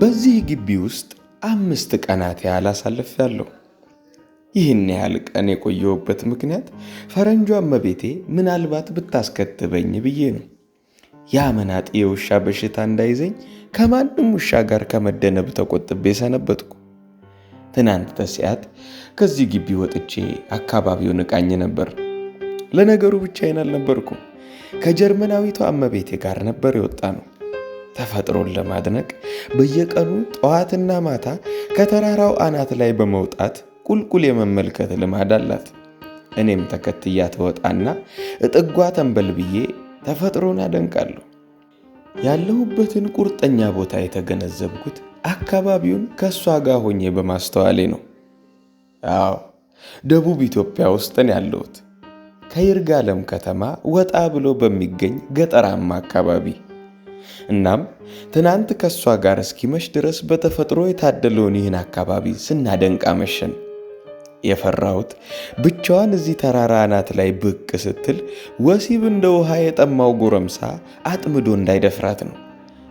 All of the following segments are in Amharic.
በዚህ ግቢ ውስጥ 5 ቀናት ያህል አሳልፌያለሁ። ይህን ያህል ቀን የቆየሁበት ምክንያት ፈረንጇ እመቤቴ ምናልባት ብታስከትበኝ ብዬ ነው። ያ መናጢ የውሻ በሽታ እንዳይዘኝ ከማንም ውሻ ጋር ከመደነብ ተቆጥቤ ሰነበትኩ። ትናንት ተሲያት ከዚህ ግቢ ወጥቼ አካባቢውን እቃኝ ነበር። ለነገሩ ብቻዬን አልነበርኩም። ከጀርመናዊቷ እመቤቴ ጋር ነበር የወጣነው። ተፈጥሮን ለማድነቅ በየቀኑ ጠዋትና ማታ ከተራራው አናት ላይ በመውጣት ቁልቁል የመመልከት ልማድ አላት። እኔም ተከትያት እወጣና እጥጓ ተንበልብዬ ተፈጥሮን አደንቃለሁ። ያለሁበትን ቁርጠኛ ቦታ የተገነዘብኩት አካባቢውን ከእሷ ጋር ሆኜ በማስተዋሌ ነው። አዎ፣ ደቡብ ኢትዮጵያ ውስጥ ነው ያለሁት። ከይርጋለም ከተማ ወጣ ብሎ በሚገኝ ገጠራማ አካባቢ። እናም ትናንት ከእሷ ጋር እስኪመሽ ድረስ በተፈጥሮ የታደለውን ይህን አካባቢ ስናደንቅ አመሸን። የፈራሁት ብቻዋን እዚህ ተራራ አናት ላይ ብቅ ስትል ወሲብ እንደ ውሃ የጠማው ጎረምሳ አጥምዶ እንዳይደፍራት ነው።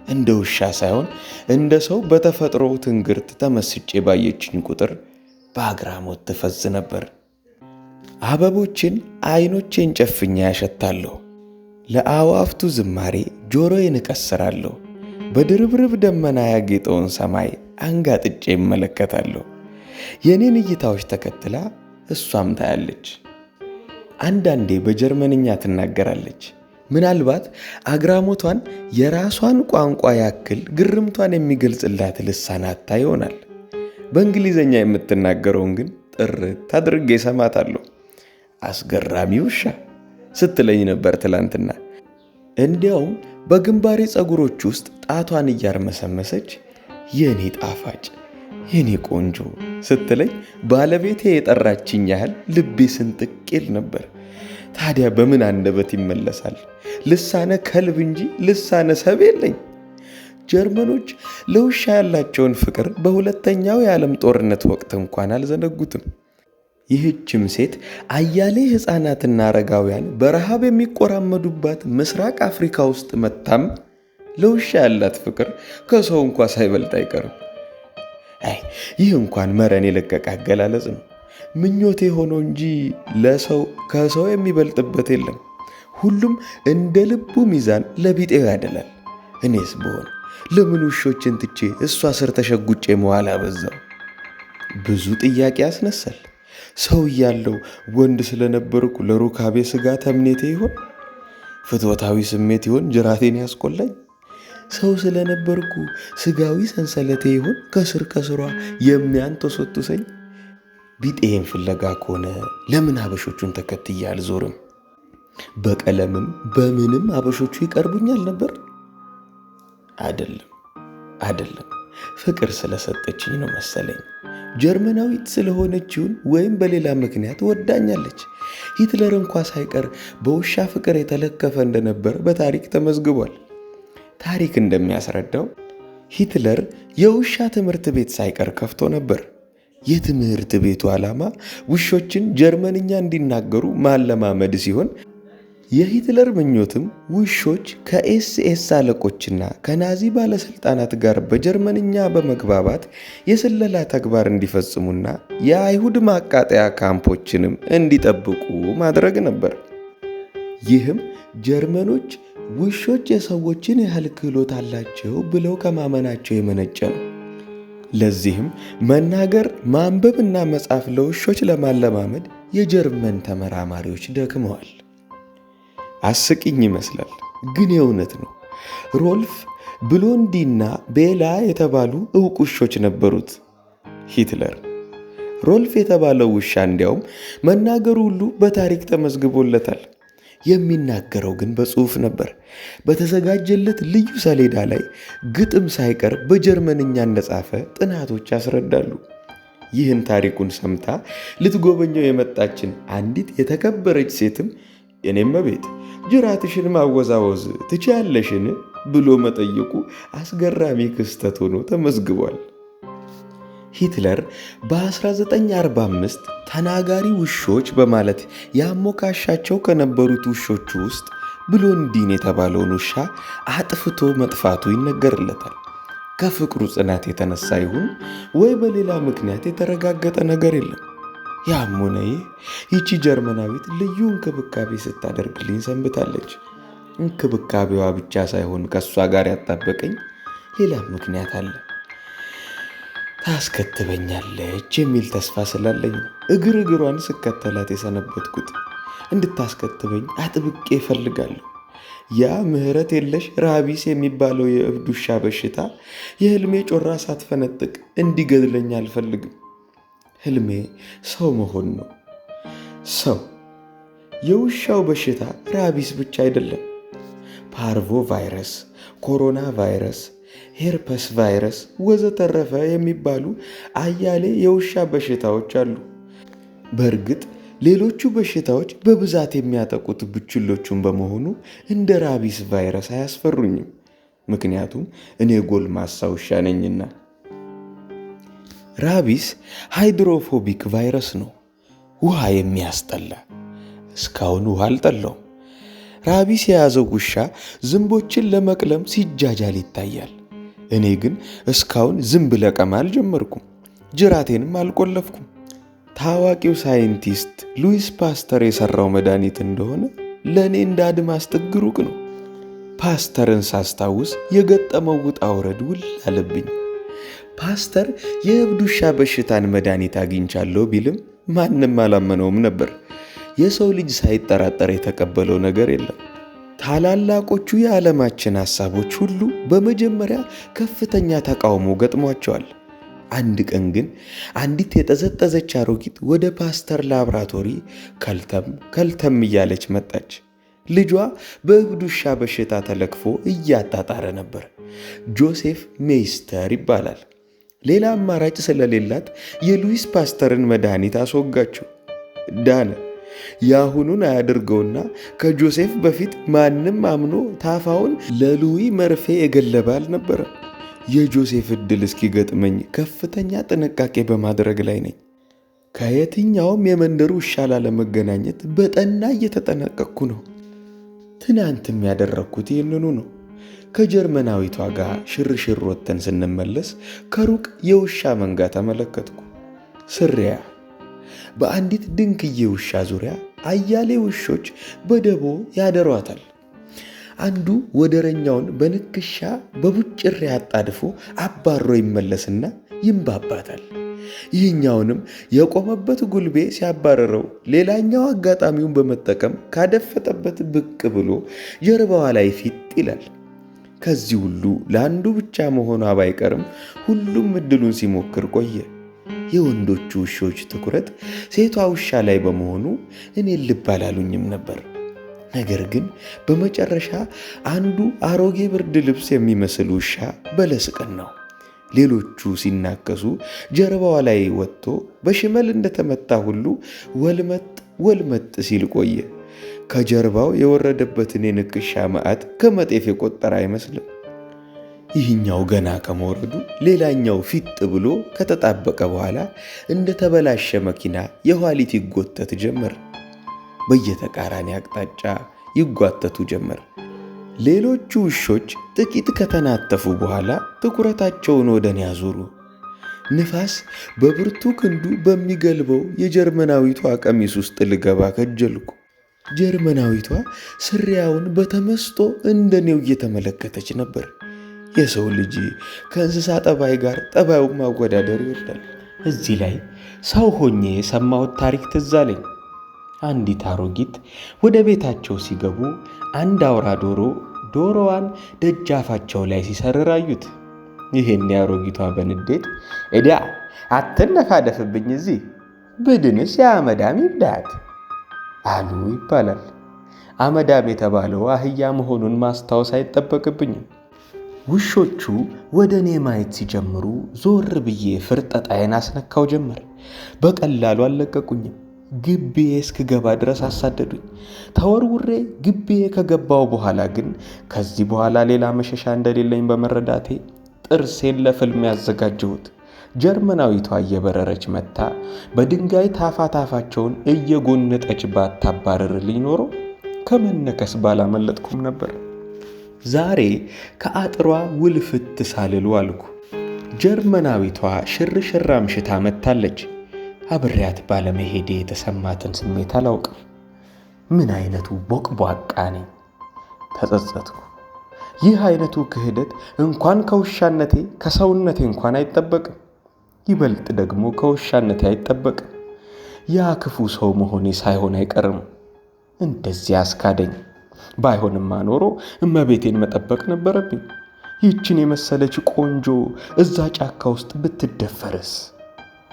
እንደ ውሻ ሳይሆን እንደ ሰው በተፈጥሮ ትንግርት ተመስጬ ባየችኝ ቁጥር በአግራሞት ትፈዝ ነበር። አበቦችን አይኖቼን ጨፍኛ ያሸታለሁ። ለአዋፍቱ ዝማሬ ጆሮዬን እቀስራለሁ። በድርብርብ ደመና ያጌጠውን ሰማይ አንጋጥጬ እመለከታለሁ። የኔን እይታዎች ተከትላ እሷም ታያለች። አንዳንዴ በጀርመንኛ ትናገራለች። ምናልባት አግራሞቷን የራሷን ቋንቋ ያክል ግርምቷን የሚገልጽላት ልሳን አጥታ ይሆናል። በእንግሊዝኛ የምትናገረውን ግን ጥርት አድርጌ እሰማታለሁ። አስገራሚ ውሻ ስትለኝ ነበር ትላንትና። እንዲያውም በግንባሬ ፀጉሮች ውስጥ ጣቷን እያርመሰመሰች የኔ ጣፋጭ፣ የኔ ቆንጆ ስትለኝ ባለቤቴ የጠራችኝ ያህል ልቤ ስንጥቅ ይል ነበር። ታዲያ በምን አንደበት ይመለሳል? ልሳነ ከልብ እንጂ ልሳነ ሰብ የለኝ። ጀርመኖች ለውሻ ያላቸውን ፍቅር በሁለተኛው የዓለም ጦርነት ወቅት እንኳን አልዘነጉትም። ይህችም ሴት አያሌ ሕፃናትና አረጋውያን በረሃብ የሚቆራመዱባት ምስራቅ አፍሪካ ውስጥ መታም ለውሻ ያላት ፍቅር ከሰው እንኳ ሳይበልጥ አይቀርም። አይ፣ ይህ እንኳን መረን የለቀቀ አገላለጽ ነው። ምኞቴ ሆኖ እንጂ ለሰው ከሰው የሚበልጥበት የለም። ሁሉም እንደ ልቡ ሚዛን ለቢጤው ያደላል። እኔስ ብሆን ለምን ውሾችን ትቼ እሷ ስር ተሸጉጬ መዋል አበዛው? ብዙ ጥያቄ ያስነሳል። ሰው እያለው ወንድ ስለነበርኩ ለሩካቤ ስጋ ተምኔቴ ይሆን? ፍትወታዊ ስሜት ይሆን ጅራቴን ያስቆላኝ? ሰው ስለነበርኩ ስጋዊ ሰንሰለቴ ይሆን ከስር ከስሯ የሚያንተሰቱሰኝ? ቢጤን ፍለጋ ከሆነ ለምን አበሾቹን ተከትዬ አልዞርም? በቀለምም በምንም አበሾቹ ይቀርቡኛል ነበር። አይደለም፣ አይደለም፣ ፍቅር ስለሰጠችኝ ነው መሰለኝ። ጀርመናዊት ስለሆነችውን ወይም በሌላ ምክንያት ወዳኛለች። ሂትለር እንኳ ሳይቀር በውሻ ፍቅር የተለከፈ እንደነበር በታሪክ ተመዝግቧል። ታሪክ እንደሚያስረዳው ሂትለር የውሻ ትምህርት ቤት ሳይቀር ከፍቶ ነበር። የትምህርት ቤቱ ዓላማ ውሾችን ጀርመንኛ እንዲናገሩ ማለማመድ ሲሆን፣ የሂትለር ምኞትም ውሾች ከኤስኤስ አለቆችና ከናዚ ባለሥልጣናት ጋር በጀርመንኛ በመግባባት የስለላ ተግባር እንዲፈጽሙና የአይሁድ ማቃጠያ ካምፖችንም እንዲጠብቁ ማድረግ ነበር። ይህም ጀርመኖች ውሾች የሰዎችን ያህል ክህሎት አላቸው ብለው ከማመናቸው የመነጨ ነው። ለዚህም መናገር፣ ማንበብና መጻፍ ለውሾች ለማለማመድ የጀርመን ተመራማሪዎች ደክመዋል። አስቂኝ ይመስላል፣ ግን የእውነት ነው። ሮልፍ፣ ብሎንዲና ቤላ የተባሉ ዕውቅ ውሾች ነበሩት ሂትለር። ሮልፍ የተባለው ውሻ እንዲያውም መናገሩ ሁሉ በታሪክ ተመዝግቦለታል። የሚናገረው ግን በጽሑፍ ነበር። በተዘጋጀለት ልዩ ሰሌዳ ላይ ግጥም ሳይቀር በጀርመንኛ እንደጻፈ ጥናቶች ያስረዳሉ። ይህን ታሪኩን ሰምታ ልትጎበኘው የመጣችን አንዲት የተከበረች ሴትም የኔም ቤት ጅራትሽን ማወዛወዝ ትችያለሽን ብሎ መጠየቁ አስገራሚ ክስተት ሆኖ ተመዝግቧል። ሂትለር በ1945 ተናጋሪ ውሾች በማለት ያሞካሻቸው ከነበሩት ውሾቹ ውስጥ ብሎንዲን የተባለውን ውሻ አጥፍቶ መጥፋቱ ይነገርለታል። ከፍቅሩ ጽናት የተነሳ ይሁን ወይ በሌላ ምክንያት የተረጋገጠ ነገር የለም። ያም ሆነ ይህ ይቺ ጀርመናዊት ልዩ እንክብካቤ ስታደርግልኝ ሰንብታለች። እንክብካቤዋ ብቻ ሳይሆን ከእሷ ጋር ያጣበቀኝ ሌላም ምክንያት አለ። ታስከትበኛለች የሚል ተስፋ ስላለኝ ነው እግር እግሯን ስከተላት የሰነበትኩት። እንድታስከትበኝ አጥብቄ እፈልጋለሁ። ያ ምሕረት የለሽ ራቢስ የሚባለው የእብድ ውሻ በሽታ የህልሜ ጮራ ሳትፈነጥቅ እንዲገድለኝ አልፈልግም። ህልሜ ሰው መሆን ነው። ሰው። የውሻው በሽታ ራቢስ ብቻ አይደለም። ፓርቮ ቫይረስ፣ ኮሮና ቫይረስ፣ ሄርፐስ ቫይረስ ወዘተረፈ የሚባሉ አያሌ የውሻ በሽታዎች አሉ። በእርግጥ ሌሎቹ በሽታዎች በብዛት የሚያጠቁት ቡችሎቹን በመሆኑ እንደ ራቢስ ቫይረስ አያስፈሩኝም። ምክንያቱም እኔ ጎልማሳ ውሻ ነኝና። ራቢስ hydrophobic ቫይረስ ነው፣ ውሃ የሚያስጠላ። እስካሁን ውሃ አልጠላውም። ራቢስ የያዘው ውሻ ዝንቦችን ለመቅለም ሲጃጃል ይታያል። እኔ ግን እስካሁን ዝንብ ለቀማ አልጀመርኩም፣ ጅራቴንም አልቆለፍኩም። ታዋቂው ሳይንቲስት ሉዊስ ፓስተር የሠራው መድኃኒት እንደሆነ ለእኔ እንደ አድማስ ጥግ ሩቅ ነው። ፓስተርን ሳስታውስ የገጠመው ውጣ ውረድ ውል አለብኝ። ፓስተር የእብድ ውሻ በሽታን መድኃኒት አግኝቻለሁ ቢልም ማንም አላመነውም ነበር። የሰው ልጅ ሳይጠራጠር የተቀበለው ነገር የለም። ታላላቆቹ የዓለማችን ሐሳቦች ሁሉ በመጀመሪያ ከፍተኛ ተቃውሞ ገጥሟቸዋል። አንድ ቀን ግን አንዲት የጠዘጠዘች አሮጊት ወደ ፓስተር ላብራቶሪ ከልተም ከልተም እያለች መጣች። ልጇ በእብድ ውሻ በሽታ ተለክፎ እያጣጣረ ነበር። ጆሴፍ ሜይስተር ይባላል። ሌላ አማራጭ ስለሌላት የሉዊስ ፓስተርን መድኃኒት አስወጋችው። ዳነ። የአሁኑን አያድርገውና ከጆሴፍ በፊት ማንም አምኖ ታፋውን ለሉዊ መርፌ የገለበ አልነበረም። የጆሴፍ ዕድል እስኪገጥመኝ ከፍተኛ ጥንቃቄ በማድረግ ላይ ነኝ። ከየትኛውም የመንደሩ ውሻ ላለመገናኘት በጠና እየተጠነቀቅኩ ነው። ትናንትም ያደረግኩት ይህንኑ ነው። ከጀርመናዊቷ ጋር ሽርሽር ወጥተን ስንመለስ ከሩቅ የውሻ መንጋ ተመለከትኩ። ስሪያ በአንዲት ድንክዬ ውሻ ዙሪያ አያሌ ውሾች በደቦ ያደሯታል። አንዱ ወደረኛውን በንክሻ በቡጭሬ አጣድፎ አባሮ ይመለስና ይንባባታል። ይህኛውንም የቆመበት ጉልቤ ሲያባረረው፣ ሌላኛው አጋጣሚውን በመጠቀም ካደፈጠበት ብቅ ብሎ ጀርባዋ ላይ ፊጥ ይላል። ከዚህ ሁሉ ለአንዱ ብቻ መሆኗ ባይቀርም ሁሉም እድሉን ሲሞክር ቆየ። የወንዶቹ ውሾች ትኩረት ሴቷ ውሻ ላይ በመሆኑ እኔን ልብ አላሉኝም ነበር። ነገር ግን በመጨረሻ አንዱ አሮጌ ብርድ ልብስ የሚመስል ውሻ በለስ ቀናው። ሌሎቹ ሲናከሱ ጀርባዋ ላይ ወጥቶ በሽመል እንደተመታ ሁሉ ወልመጥ ወልመጥ ሲል ቆየ። ከጀርባው የወረደበትን የንክሻ መዓት ከመጤፍ የቆጠረ አይመስልም። ይህኛው ገና ከመውረዱ ሌላኛው ፊጥ ብሎ ከተጣበቀ በኋላ እንደተበላሸ መኪና የኋሊት ይጎተት ጀመር። በየተቃራኒ አቅጣጫ ይጓተቱ ጀመር። ሌሎቹ ውሾች ጥቂት ከተናተፉ በኋላ ትኩረታቸውን ወደ እኔ አዞሩ። ንፋስ በብርቱ ክንዱ በሚገልበው የጀርመናዊቷ ቀሚስ ውስጥ ልገባ ከጀልኩ። ጀርመናዊቷ ስሪያውን በተመስጦ እንደኔው እየተመለከተች ነበር። የሰው ልጅ ከእንስሳ ጠባይ ጋር ጠባዩን ማወዳደር ይወዳል። እዚህ ላይ ሰው ሆኜ የሰማሁት ታሪክ ትዝ አለኝ። አንዲት አሮጊት ወደ ቤታቸው ሲገቡ አንድ አውራ ዶሮ ዶሮዋን ደጃፋቸው ላይ ሲሰርር አዩት። ይሄን አሮጊቷ በንዴት እዳ አትነፋደፍብኝ፣ እዚህ ብድንስ የአመዳም ይብዳት አሉ ይባላል። አመዳም የተባለው አህያ መሆኑን ማስታወስ አይጠበቅብኝም። ውሾቹ ወደ እኔ ማየት ሲጀምሩ ዞር ብዬ ፍርጠጣዬን አስነካው ጀመር። በቀላሉ አልለቀቁኝም። ግቤ እስክገባ ድረስ አሳደዱኝ። ተወርውሬ ግቤ ከገባው በኋላ ግን ከዚህ በኋላ ሌላ መሸሻ እንደሌለኝ በመረዳቴ ጥርሴን ለፍልም ያዘጋጀሁት። ጀርመናዊቷ እየበረረች መታ በድንጋይ ታፋ ታፋቸውን እየጎነጠች ባታባረርልኝ ኖሮ ከመነከስ ባላመለጥኩም ነበር። ዛሬ ከአጥሯ ውልፍት ሳልሉ አልኩ። ጀርመናዊቷ ሽርሽር አምሽታ መጥታለች። አብሬያት ባለመሄዴ የተሰማትን ስሜት አላውቅም። ምን አይነቱ ቦቅቧቃ ነኝ! ተጸጸትኩ። ይህ አይነቱ ክህደት እንኳን ከውሻነቴ ከሰውነቴ እንኳን አይጠበቅም። ይበልጥ ደግሞ ከውሻነቴ አይጠበቅም። ያ ክፉ ሰው መሆኔ ሳይሆን አይቀርም እንደዚያ አስካደኝ። ባይሆንማ ኖሮ እመቤቴን መጠበቅ ነበረብኝ። ይህችን የመሰለች ቆንጆ እዛ ጫካ ውስጥ ብትደፈርስ?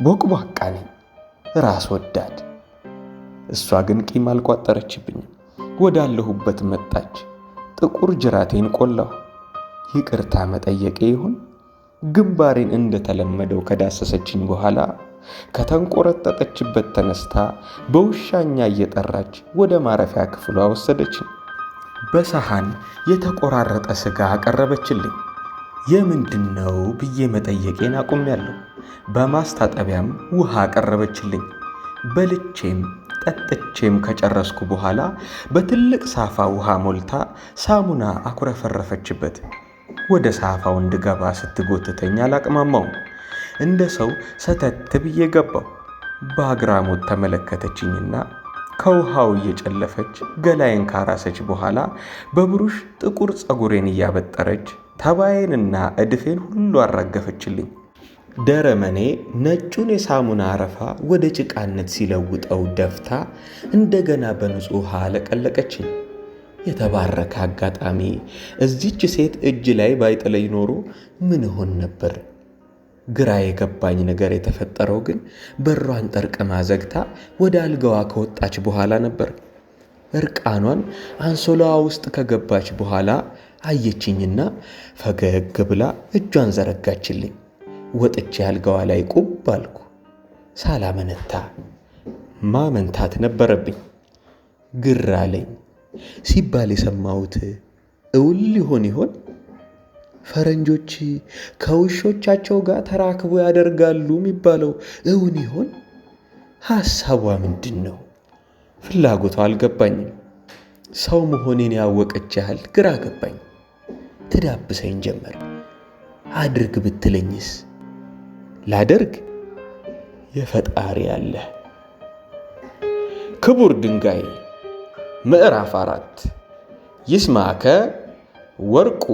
ቦቅቧቃ ነኝ፣ ራስ ወዳድ። እሷ ግን ቂም አልቋጠረችብኝም። ወዳለሁበት መጣች። ጥቁር ጅራቴን ቆላሁ። ይቅርታ መጠየቄ ይሁን? ግንባሬን እንደተለመደው ከዳሰሰችኝ በኋላ ከተንቆረጠጠችበት ተነስታ በውሻኛ እየጠራች ወደ ማረፊያ ክፍሏ ወሰደችኝ። በሰሃን የተቆራረጠ ስጋ አቀረበችልኝ። የምንድን ነው ብዬ መጠየቄን አቁሜያለሁ። በማስታጠቢያም ውሃ አቀረበችልኝ። በልቼም ጠጥቼም ከጨረስኩ በኋላ በትልቅ ሳፋ ውሃ ሞልታ ሳሙና አኩረፈረፈችበት። ወደ ሳፋው እንድገባ ስትጎትተኝ አላቅማማውም። እንደ ሰው ሰተት ብዬ ገባው። በአግራሞት ተመለከተችኝና ከውሃው እየጨለፈች ገላዬን ካራሰች በኋላ በብሩሽ ጥቁር ፀጉሬን እያበጠረች ተባዬንና እድፌን ሁሉ አራገፈችልኝ። ደረመኔ ነጩን የሳሙና አረፋ ወደ ጭቃነት ሲለውጠው ደፍታ እንደገና በንጹሕ ውሃ አለቀለቀችኝ። የተባረከ አጋጣሚ እዚች ሴት እጅ ላይ ባይጥለኝ ኖሮ ምን እሆን ነበር? ግራ የገባኝ ነገር የተፈጠረው ግን በሯን ጠርቅማ ዘግታ ወደ አልጋዋ ከወጣች በኋላ ነበር። እርቃኗን አንሶላዋ ውስጥ ከገባች በኋላ አየችኝና ፈገግ ብላ እጇን ዘረጋችልኝ። ወጥቼ አልጋዋ ላይ ቁብ አልኩ። ሳላመነታ ማመንታት ነበረብኝ። ግር አለኝ ሲባል የሰማሁት እውን ሊሆን ይሆን? ፈረንጆች ከውሾቻቸው ጋር ተራክቦ ያደርጋሉ የሚባለው እውን ይሆን? ሐሳቧ ምንድን ነው? ፍላጎቷ አልገባኝም። ሰው መሆኔን ያወቀች ያህል ግራ ገባኝ። ትዳብሰኝ ጀመር። አድርግ ብትለኝስ? ላደርግ? የፈጣሪ አለ። ክቡር ድንጋይ ምዕራፍ 4 ይስማዕከ ወርቁ።